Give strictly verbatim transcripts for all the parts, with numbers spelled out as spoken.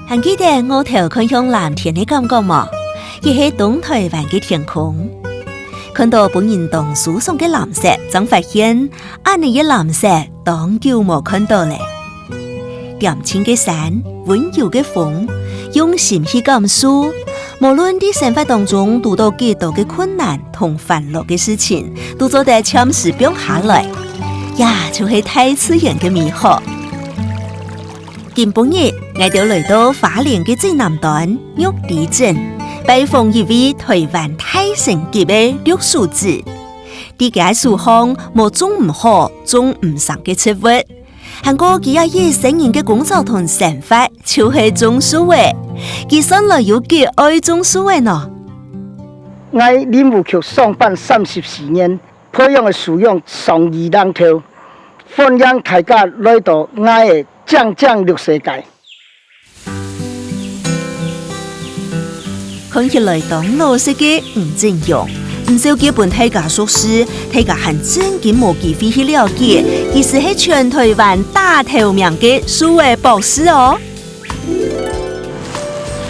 還記得𠊎頭看向藍天个感覺無？這係東台灣个天空。看到本人當舒爽个藍色，正發現，恁呢个藍色當久無看到了。恬靜个山，溫柔个風，用心去感受，無論在生活當中堵到幾多个困難同煩惱个事情，都做得暫時放下來。呀，就係大自然个美好。 今晡日，𠊎兜來到花蓮个最南端，玉里鎮，拜訪一位台灣大神級个綠手指。在佢手項無種毋好、種毋成个植物，還過佢也一生人个工作同生活就係種樹仔。佢算來有幾愛種樹仔呢？𠊎林務局上班三十四年， 培養个素養上二零頭，歡迎大家來到𠊎个靚靚綠世界。看起來當老實个吳振勇，毋少佢分大家熟識，大家還真經無機會去了解，佢就係全台灣打頭名个樹仔博士哦。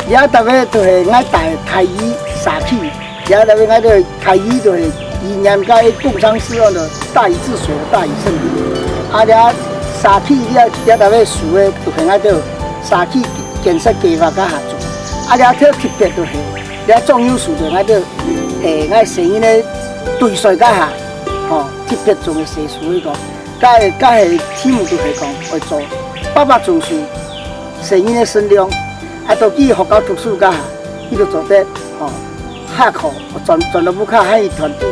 這逐位就係𠊎戴个台語社區，這逐位𠊎个台語就係語言甲工商時用的大禹治水，大禹治水。啊，這社區這這逐位樹仔就係𠊎个社區建設計劃該下做。啊，這特特別就係這種有樹就𠊎个，誒，𠊎細人仔對水該下，吼，特別種个細樹仔个。 該該係題目就係講愛做爸爸種樹，細人仔乘涼，啊，到去學校讀書該下，佢就做得吼下課，轉轉到屋下，還有團隊，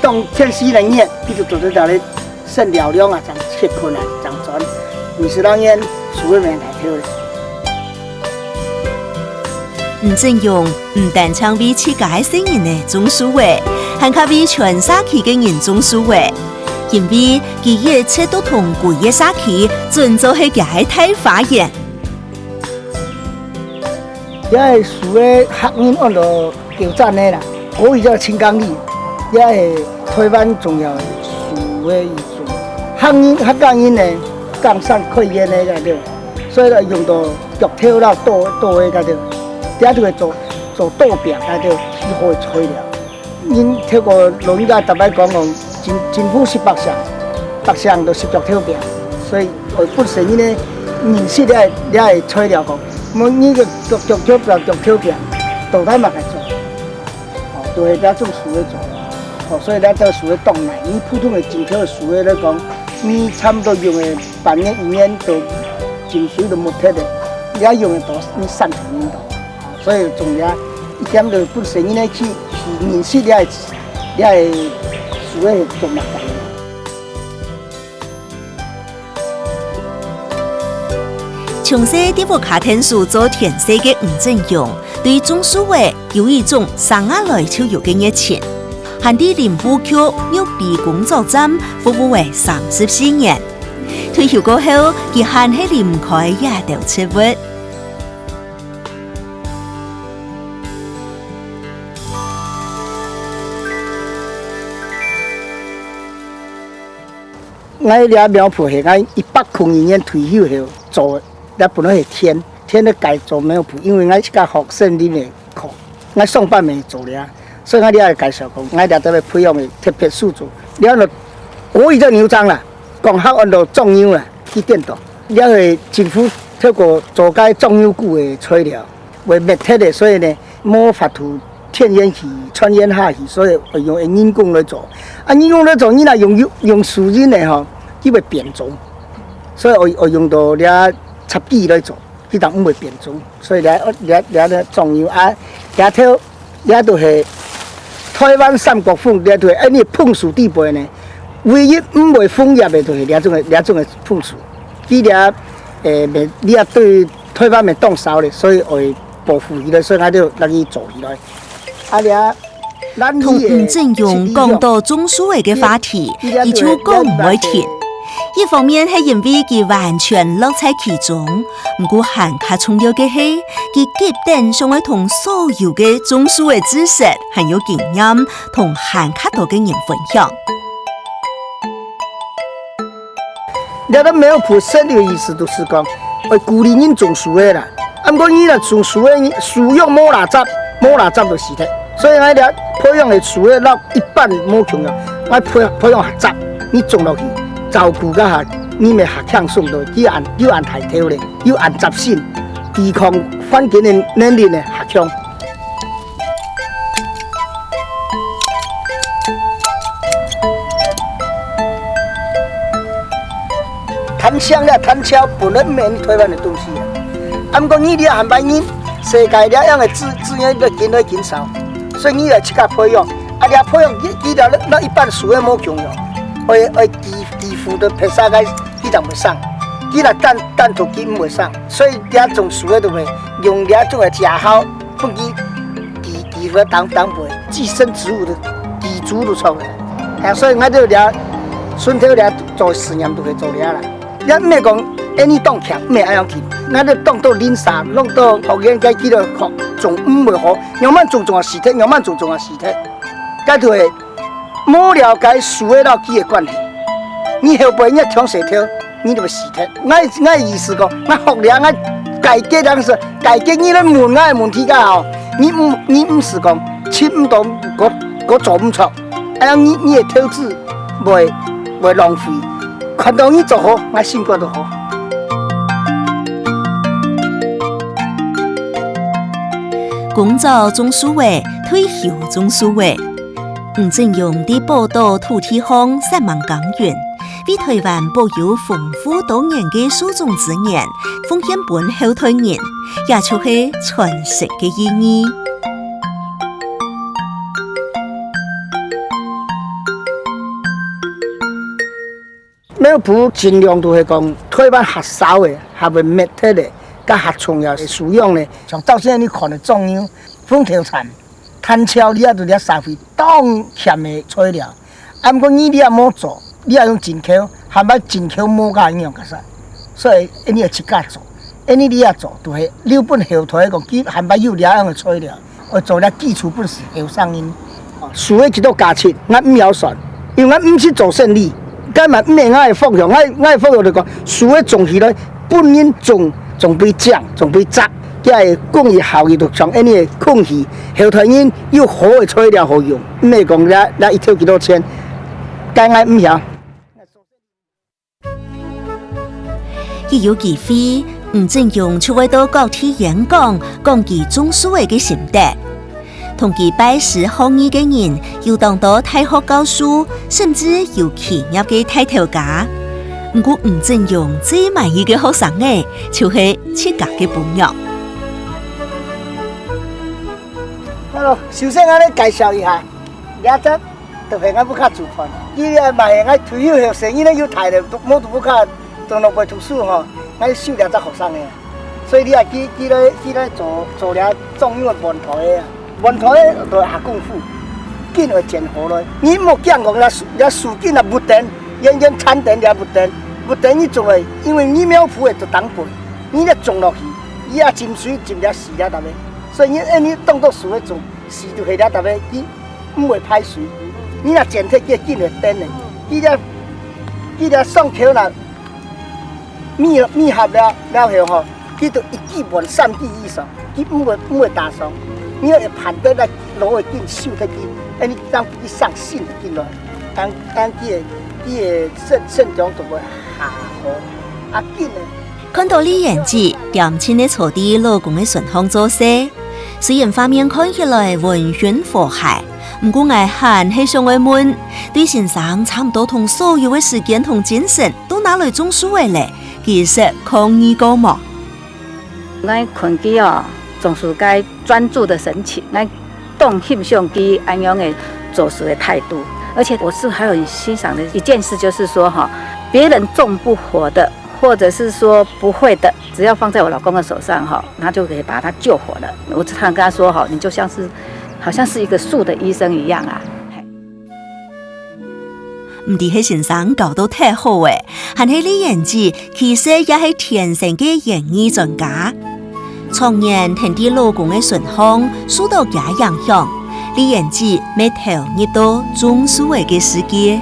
當天時冷熱，佢就做得在該乘涼涼啊，正歇睏啊，正轉。毋使當然，樹仔面來跳咧。 吳振勇毋單淨為自家个細人仔種樹仔，還較為全社區个人種樹仔，因為佢一直都同歸个社區準做係佢个大花園。這个樹仔客人安到狗棧仔啦，國語叫青岡櫟，這係台灣重要个樹仔一種。客人客家人呢，岡山開菸个該个，所以呢用到 腳頭啦，倒倒个該个，這就會做做倒壁該个，起好个材料。因透過老人家逐擺講講，政政府十八項，八項都是腳頭壁，所以我本身呢認識這這个材料講，無你个腳腳腳腳腳頭壁，到底嘛該做，哦，都係這種樹仔做，哦，所以這種樹仔當難，因普通个進口个樹仔來講，你差不多用个半年一年都進水都沒忒个，也用个多，你三十年多。 所以重要一點就本身人呢去去認識這个這个樹个種物。從細在屋下𢯭手做田事个吳振勇，對種樹仔有一種生下來就有个熱情，還在林務局玉里工作站服務了三十四年。退休過後，佢還係離毋開這兜植物。 𠊎這苗圃係𠊎一百空二年退休後做，這本來係田，田个改做苗圃，因為𠊎自家學森林个課，𠊎上班乜做這，所以𠊎這个介紹講，𠊎這兜个培養个特別樹種，這个國語叫牛樟啦，講客安到樟牛啦，去顛倒。這个政府透過做該樟牛菇个材料，會滅忒个，所以呢，無法度 天然去，傳染下去，所以愛用人工來做。啊，人工來做，你若用用用樹仁个吼，佢會變種，所以愛愛用到這插枝來做，佢正毋會變種。所以這這這這種油啊，這條這都係台灣三角楓，這都係恁呢楓樹底背呢，唯一毋會楓葉个就係這種个這種个楓樹。佢這誒，你啊對台灣乜當少咧，所以愛保護起來，所以𠊎就摎佢做起來。 啊，這，同吳振勇講到種樹仔个話題，佢就講毋會停。一方面係因為佢完全樂在其中，毋過還較重要个係，佢急等想愛同所有个種樹个知識還有經驗，同還較多个人分享。 這个苗圃設立个意思就是講，愛鼓勵人種樹仔啦。毋過你若種樹仔，樹葉無罅雜，無罅雜就死忒。所以𠊎這培養个樹仔摎一般無共樣，𠊎培，培養合雜，你種落去，照顧該下，你乜較輕鬆个，又恁，又恁大條咧，又恁雜性，抵抗環境个能力呢較強。 炭燒了，炭燒本來毋係台灣个東西啊。啊，毋過你這下半日，世界這樣个資，資源都緊來緊少，所以你愛自家培養。啊，這培養佢，佢這，該一般樹仔無共樣，愛，愛幾，幾副都別儕个，佢正會生。佢若單，單獨佢毋會生，所以這種樹仔都會用這種个家伙。 分佢寄，寄回當，當肥，寄生植物个寄主都出來。啊，所以𠊎兜這，順頭這做實驗都係做這啦。也毋係講恁呢當強，毋係恁樣緊。𠊎兜當到零散，弄到學員該幾多學，種毋會好，仰般種種啊死忒，仰般種種啊死忒。該就係無了解樹仔摎佢个關係。你後背你長細條， 你就會死忒。𠊎，𠊎意思講，𠊎學了，𠊎改革，但是改革你來問𠊎个問題个哦，你毋，你毋是講尋毋到个，个做毋著，恁樣你，你个投資會，會浪費。看到你做好，𠊎心肝都好。工作種樹仔，退休種樹仔。吳振榮在寶島土地項煞猛耕耘， 為台灣保有豐富多元个樹種資源，奉獻分後代人，也就係傳承个意義。苗圃盡量都係講台灣較少个，較會滅忒个，佮較重要个素養个，像早先你看个種樣，紅頭杉、 炭燒這就係社會當欠个材料。啊，毋過你這無做，你愛用進口，還愛進口無價營養價值，所以你愛自家做，你這做就係留分後代講，佢還愛有這樣个材料，愛做這基礎本事後生人。樹仔幾多價值，𠊎毋曉算，因為𠊎毋識做生理，該嘛毋係𠊎个方向，𠊎，𠊎个方向就講，樹仔種起來，分人種，種分靚，種分紮。 這个公益效益就像恁呢个空氣，後代人有好个材料好用，毋係講這，這一條幾多錢，該𠊎毋曉。一有機會，吳振榮就會到各地演講，講佢種樹仔个心得。同佢拜師學藝个人，有當多大學教授，甚至有企業个大頭家。毋過吳振榮最滿意个學生仔，就係 自家个餔娘。Hello，首先𠊎來介紹一下，這隻就係𠊎屋下主伴。佢這嘛係𠊎退休後生，佢呢又大了，無在屋下，在外背讀書吼，𠊎收這隻學生个。所以你啊，佢，佢來，佢來做，做這種樣个門徒个啊。 門徒个就下功夫，根愛剪好來。你莫驚講這樹，這樹根啊，無等，遠遠殘等也無等，無等你種來，因為你苗圃个就當肥，你若種落去，伊也浸水浸了死了搭个。所以你，哎，你當作樹个種，死就係了搭个，佢毋會排水。你若剪忒，佢个根會等个，佢這，佢這傷口啦， 密，密合了，了後吼，佢就一支半三支以上，佢毋會，毋會打爽。你愛盤得來，攞个緊，收得緊，哎，你當佢生新个緊來，當，當佢个，佢个生，生長就會下好，啊，緊个。看到李彥姊恬靜个坐在老公个脣項做事，雖然畫面看起來溫馴和諧，毋過𠊎還係想愛問，對先生差毋多同所有个時間同精神 都拿來種樹仔咧，其實抗議過無？𠊎看佢哦，總是該專注的神情，𠊎當欣賞佢恁樣个做事的態度。而且我是還有很欣賞的一件事，就是說哈，別人種不活的，或者是說不會的，只要放在我老公的手上哈，他就可以把它救活了。我常常跟他說哈，你就像是，好像是一個樹的醫生一樣啊。嘿。 毋知係先生教到忒好咧，還係李彥姊其實也係天生个園藝專家。長年跈在老公个脣項，受到厥影響，李彥姊乜投入到種樹仔个世界。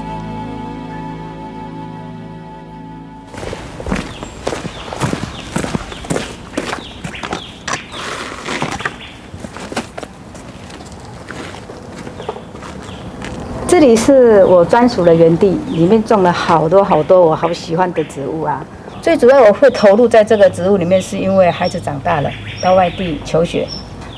这里是我专属的园地，里面种了好多好多我好喜欢的植物啊。最主要我会投入在这个植物里面，是因为孩子长大了，到外地求学，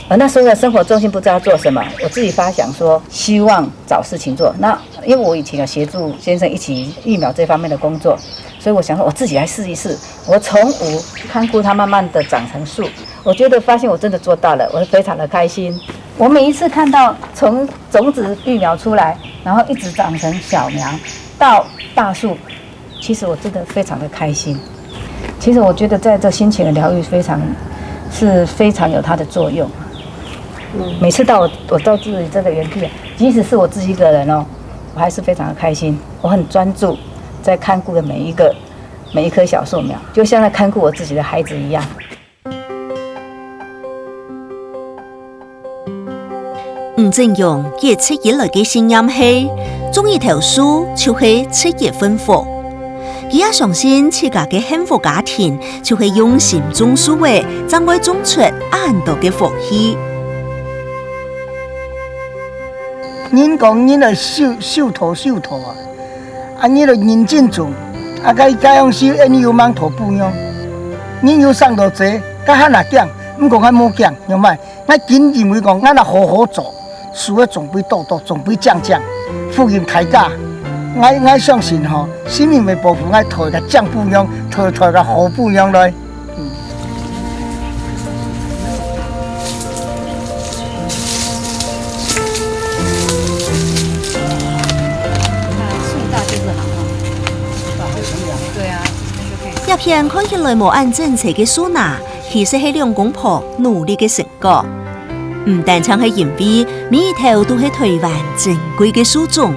而那时候的生活重心不知道做什么，我自己发想说，希望找事情做。那因为我以前有协助先生一起育苗这方面的工作，所以我想说我自己来试一试。我从无看顾它，慢慢的长成树，我觉得发现我真的做到了，我非常的开心。我每一次看到从种子育苗出来，然后一直长成小苗，到大树，其实我真的非常的开心。其实我觉得在这心情的疗愈非常，是非常有它的作用。每次到我，我到自己这个园地，即使是我自己一个人哦，我还是非常的开心。我很专注在看顾的每一个，每一棵小树苗，就像在看顾我自己的孩子一样。 吴振勇一直以來个信念係，種一頭樹就係出一份福。佢也相信自家个幸福家庭就係用心種樹仔，正會種出恁多个福氣。人講人愛守，守土，守土啊！ 啊，你著認真種，啊，該，該樣時，恁樣有吂討餔娘。人有生到濟，該還較驚，毋過𠊎無驚，仰般？𠊎緊認為講，𠊎若好好做，樹仔總會多多，總會靚靚，福蔭大家。𠊎，𠊎相信吼，神明會保護𠊎討个靚餔娘，討，討个好餔娘來。 這片看起來無恁整齊个樹林，其實係兩公婆努力个成果。毋單淨係因為每一頭都係臺灣珍貴个樹種，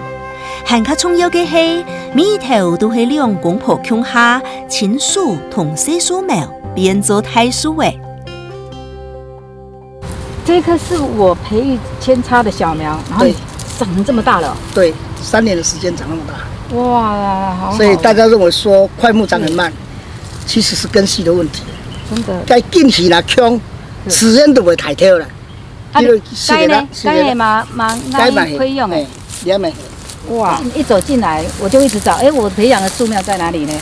還較重要个係，每一頭都係兩公婆共下，親手同細樹苗變做大樹仔。這一棵是我培育扦插的小苗，然後對。長成這麼大了。對，三年的時間長那麼大。哇，好好哦。所以大家認為說檜木長很慢，嗯。其實是根系的問題。真的。該根系若強，嗯。自然就會大條啦。 啊，你就四年啦，該呢？四年啦。該嘛，嘛，該嘛係，該培養的。嘿，你也嘛係。哇，一走進來，我就一直找，欸，我培養的樹苗在哪裡呢？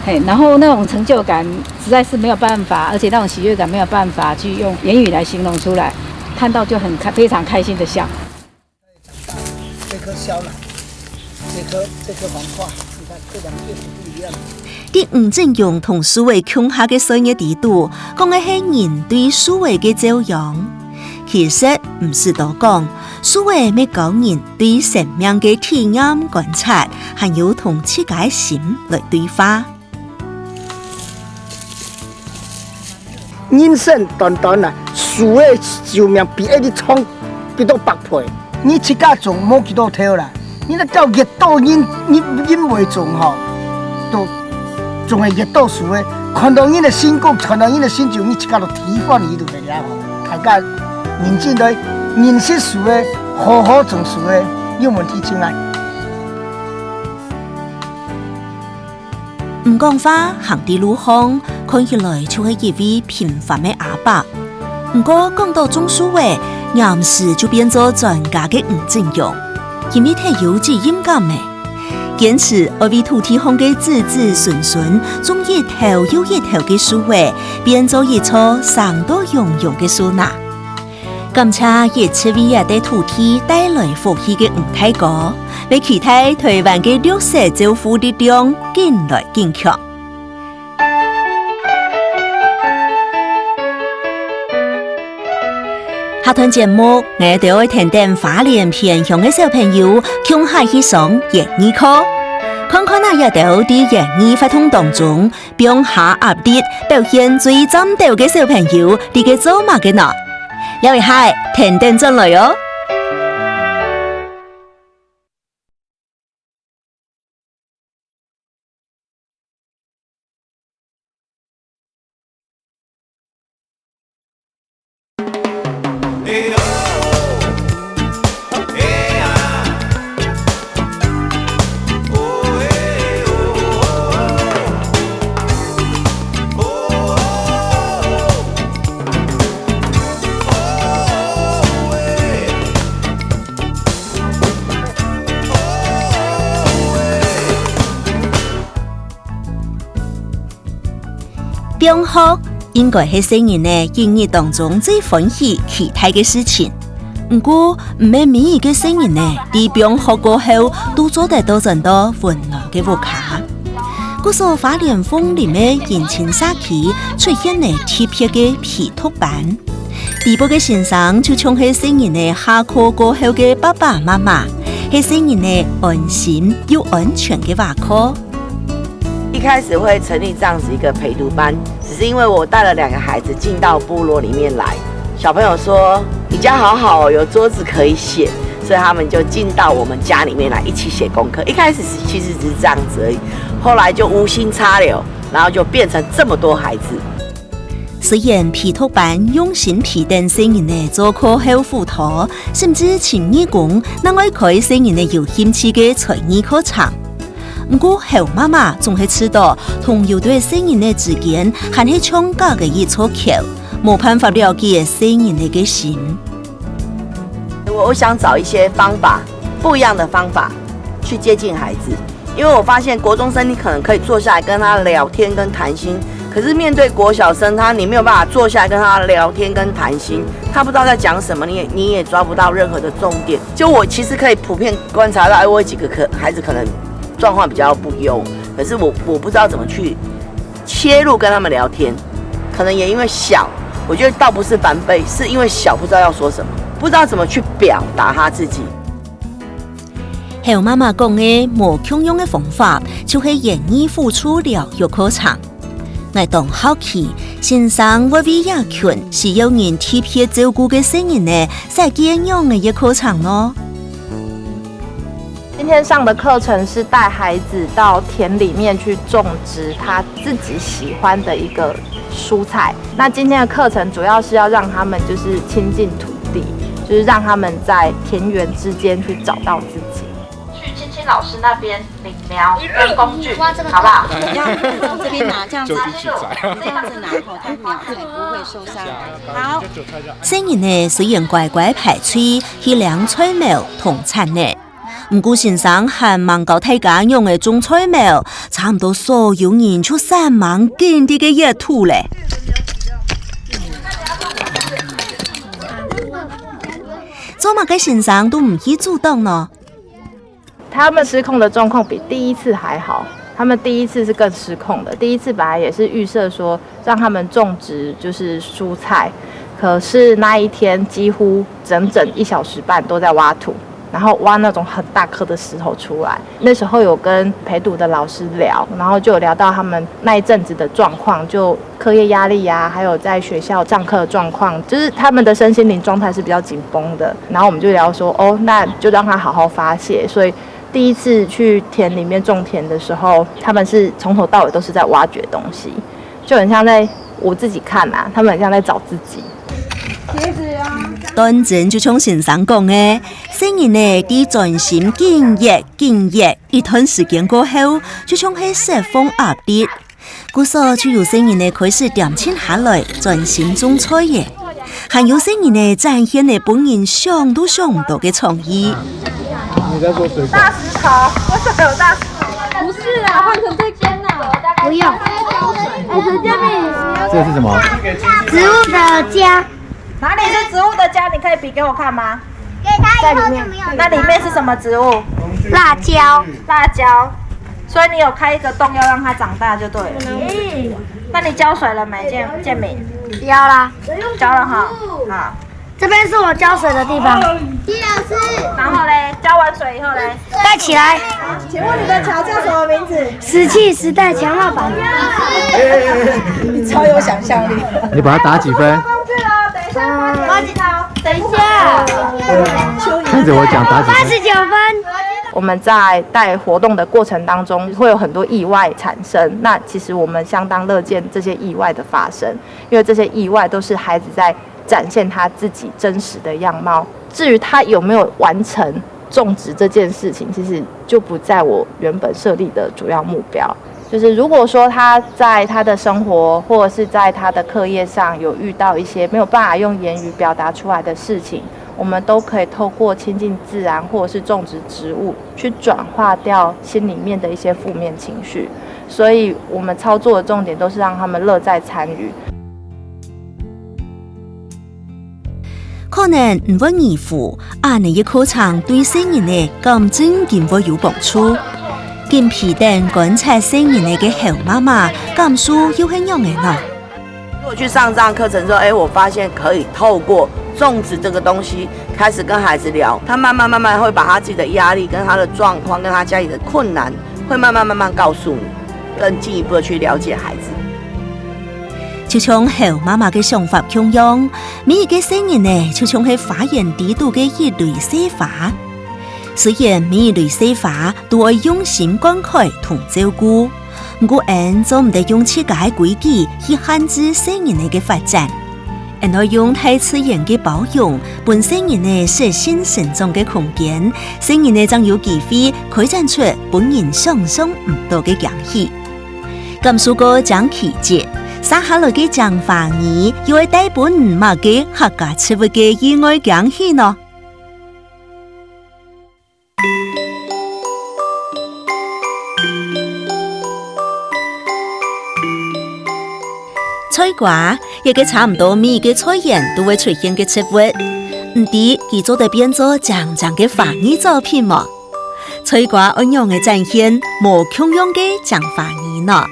嘿，然後那種成就感實在是沒有辦法，而且那種喜悅感沒有辦法去用言語來形容出來，看到就很開，非常開心的笑。這棵肖蘭，這棵，這棵黃樺，你看這兩片不一樣。在吳振勇同樹仔共下个歲月裡肚，講个係人對樹仔个照養。 其實毋使多講，樹仔乜教人對生命个體驗、觀察，還有同自家个心來對話。人生短短啊，樹仔壽命比𠊎俚長幾多百倍。你自家種無幾多頭啦， 你若到熱到人，人，人會種吼，都種个熱到樹仔，看到人个辛苦，看到人个成就，你自家都體會你就會了吼。大家認真來認識樹仔，好好種樹仔，有問題請來。 毋講話，行在路項，看起來就係一位平凡个阿伯。毋過講到種樹仔，黏時就變做專家个吳振勇，因為忒有責任感了。堅持愛為土地項个子子孫孫種一頭又一頭个樹仔，變做一座生到勇勇个樹林。 感謝一直為這塊土地帶來福氣个吳大哥，也期待臺灣个綠色照護力量緊來緊強。下段節目，𠊎兜愛𢯭等花蓮偏鄉个小朋友，共下去上園藝課，看看啊，這兜在園藝活動當中， 放下壓力，表現最嶄斗个小朋友，在該做麼个呢？這下，𢯭等轉來哦！放學應該係細人仔一日當中最歡喜、期待个事情。毋過，毋係每一個細人仔在放學過後都做得到轉到溫暖个屋下。故所花蓮鳳林个迎親社區出現了特別个陪讀班。裡背个先生就像係細人仔下課過後个爸爸媽媽，係細人仔安心又安全个倚靠。一開始會成立這樣子一個陪讀班，只是因為我帶了兩個孩子進到部落裡面來，小朋友說你家好好哦，有桌子可以寫，所以他們就進到我們家裡面來一起寫功課。一開始是其實只是這樣子而已，後來就無心插柳，然後就變成這麼多孩子。雖然陪讀班用心陪等細人仔做課後輔導，甚至請義工，另外開細人仔有興趣个才藝課程。毋過，猴媽媽總係知道，同有對細人仔之間還係像隔个一座橋，無辦法了解細人仔个心。我我想找一些方法，不一樣的方法去接近孩子，因為我發現國中生你可能可以坐下來跟他聊天跟談心，可是面對國小生，他你沒有辦法坐下來跟他聊天跟談心，他不知道在講什麼，你也你也抓不到任何的重點。就我其實可以普遍觀察到，哎，我有幾個可孩子可能狀況比較不優，可是我我不知道怎麼去切入跟他們聊天，可能也因為小，我覺得倒不是煩備，是因為小不知道要說什麼，不知道怎麼去表達他自己。猴媽媽講个無共樣个方法，就係園藝輔助療育課程。𠊎當好奇，先生會為這群需要人特別照顧个細人仔，設計仰仔个課程呢？今天上的課程是帶孩子到田裡面去種植他自己喜歡的一個蔬菜。那今天的課程主要是要讓他們就是親近土地，就是讓他們在田園之間去找到自己。去青青老師那邊領苗跟工具，好不好？你要从这边拿，这样子，这样子拿吼，它苗才不会受伤。好，細人仔雖然乖乖排隊去領菜苗同產仔，毋過先生還吂教大家仰仔種菜苗，差毋多所有人就煞猛緊佇个挖土咧。做麼个先生都毋去阻擋呢？他們失控的狀況比第一次還好，他們第一次是更失控的。第一次本來也是預設說讓他們種植就是蔬菜，可是那一天幾乎整整一小時半都在挖土，然後挖那種很大顆的石頭出來。那時候有跟陪讀的老師聊，然後就有聊到他們那一陣子的狀況，就课業壓力啊，還有在學校上課的狀況，就是他們的身心靈狀態是比較緊繃的。然後我們就聊說，哦，那就讓他好好發洩。所以第一次去田裡面種田的時候，他們是從頭到尾都是在挖掘東西，就很像在我自己看啊，他們很像在找自己。當真就像先生講个，細人仔在專心緊挖緊挖一段時間過後，就像係釋放壓力。故所就有細人仔開始恬靜下來，專心種菜仔。還有細人仔展現了本人想都想毋到个創意。你在做水果？大石頭，为什么有大石头？不是啊，换成这间呐。不用。哎，陈建明，这是什么？植物的家。哪里是植物的家？你可以比给我看吗？给他以后就没有。那里面是什么植物？辣椒。辣椒。所以你有开一个洞，要让它长大就对了。嗯。那你浇水了没，建建明？浇啦。浇了哈。好。这边是我浇水的地方。然后嘞，浇完水以后嘞，盖起来。请问你的桥叫什么名字？石器时代强盗版。你超有想象力。你把它打几分？工具了，等一下发给你哦。等一下。看着我讲打几分？八十九分。我们在带活动的过程当中，会有很多意外产生。那其实我们相当乐见这些意外的发生，因为这些意外都是孩子在展现他自己真实的样貌。至于他有没有完成种植这件事情，其实就不在我原本设立的主要目标。就是如果说他在他的生活或者是在他的课业上有遇到一些没有办法用言语表达出来的事情，我们都可以透过亲近自然或者是种植植物去转化掉心里面的一些负面情绪。所以我们操作的重点都是让他们乐在参与。可能毋會疑惑，恁呢个課程對細人仔敢真經會有幫助？緊皮等觀察細人仔个猴媽媽，感受又係仰仔呢？我去上這樣課程之後，哎，我發現可以透過粽子這個東西開始跟孩子聊，他慢慢慢慢會把他自己的壓力、跟他的狀況、跟他家裡的困難，會慢慢慢慢告訴你，更進一步的去了解孩子。就像猴媽媽个想法共樣，每一個細人仔就像係花園底肚个一蕊細花。雖然每一蕊細花都愛用心灌溉同照顧，毋過𫣆做毋得用自家个規矩去限制細人仔个發展。𫣆愛用大自然个包容，分細人仔適性成長个空間，細人仔正有機會開展出分人想像毋到个驚喜。感受過靚季節，續下來个靚花年又會帶分你麼个客家植物个意外驚喜呢？ 菜瓜，一個差毋多每一個菜園都會出現个植物。毋知佢做得變做靚靚个花藝作品無？菜瓜愛仰仔展現無共樣个靚花藝呢？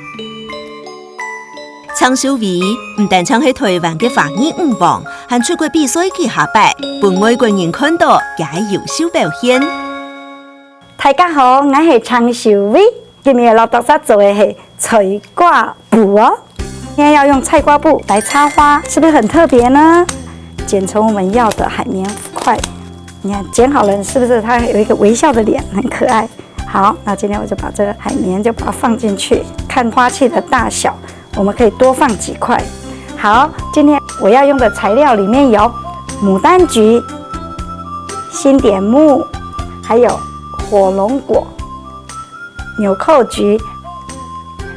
鄭秀維毋單淨係臺灣个花藝女王，還出國比賽幾下擺，分外國人看著佢个優秀表現。大家好，𠊎係鄭秀維，今日摎大家做个係菜瓜布哦。今天要用菜瓜布來插花，是不是很特別呢？剪成我們要的海綿塊，你看剪好了，是不是它有一個微笑的臉，很可愛？好，那今天我就把這個海綿就把它放進去，看花器的大小， 我們可以多放幾塊。好，今天我要用的材料裡面有牡丹菊、新點木，還有火龍果、紐扣菊、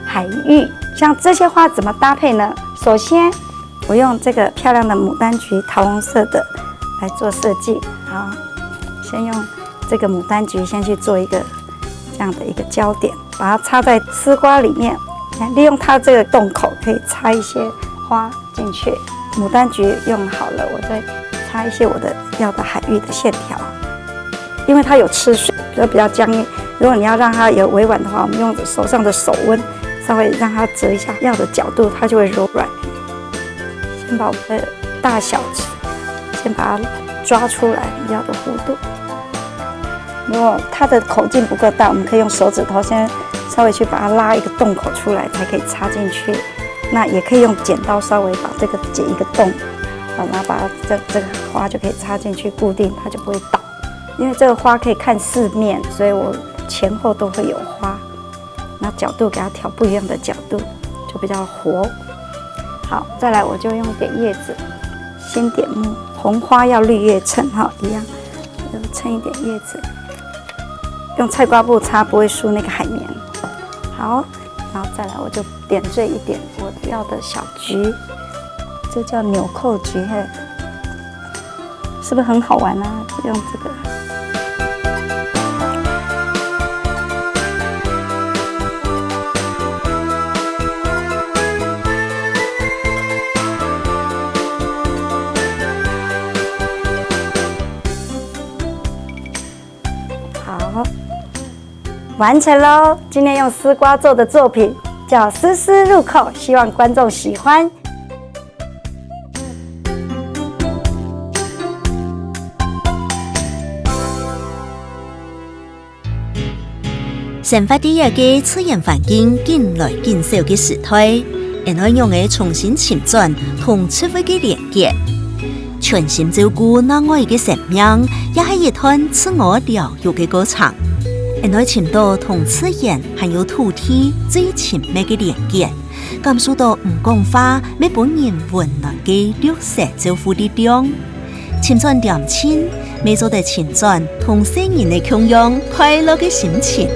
海芋。像這些花怎麼搭配呢？首先，我用這個漂亮的牡丹菊，桃紅色的來做設計。好，先用這個牡丹菊先去做一個這樣的一個焦點。 把它插在絲瓜裡面，利用它這個洞口可以插一些花進去。牡丹菊用好了，我再插一些我的要的海芋的線條，因為它有吃水，就比較僵硬。如果你要讓它有委婉的話，我們用手上的手溫稍微讓它折一下，要的角度它就會柔軟。先把我的大小，先把它抓出來，要的弧度。 如果它的口徑不夠大，我們可以用手指頭先稍微去把它拉一個洞口出來，才可以插進去。那也可以用剪刀稍微把這個剪一個洞，好，然後把它這，這個花就可以插進去固定，它就不會倒。因為這個花可以看四面，所以我前後都會有花。那角度給它調不一樣的角度，就比較活。好，再來我就用點葉子，先點木，紅花要綠葉襯哈，一樣。 就襯一點葉子，用菜瓜布擦不會輸那個海綿。好，然後再來我就點綴一點我要的小菊，這叫紐扣菊嘿，是不是很好玩啊？用這個。 好，完成咯！今天用絲瓜做的作品叫絲絲入扣，希望觀眾喜歡。 生活在一個自然環境緊來緊少个時代，𫣆愛仰仔重新尋轉同植物个連結。全心照顧另外一個生命，也係一段自我療癒个過程。𫣆愛尋到同自然還有土地最親密个連結，感受到毋講話乜分人溫暖个綠色照護力量。 尋轉恬靜，乜做得尋轉同細人仔共樣快樂个心情。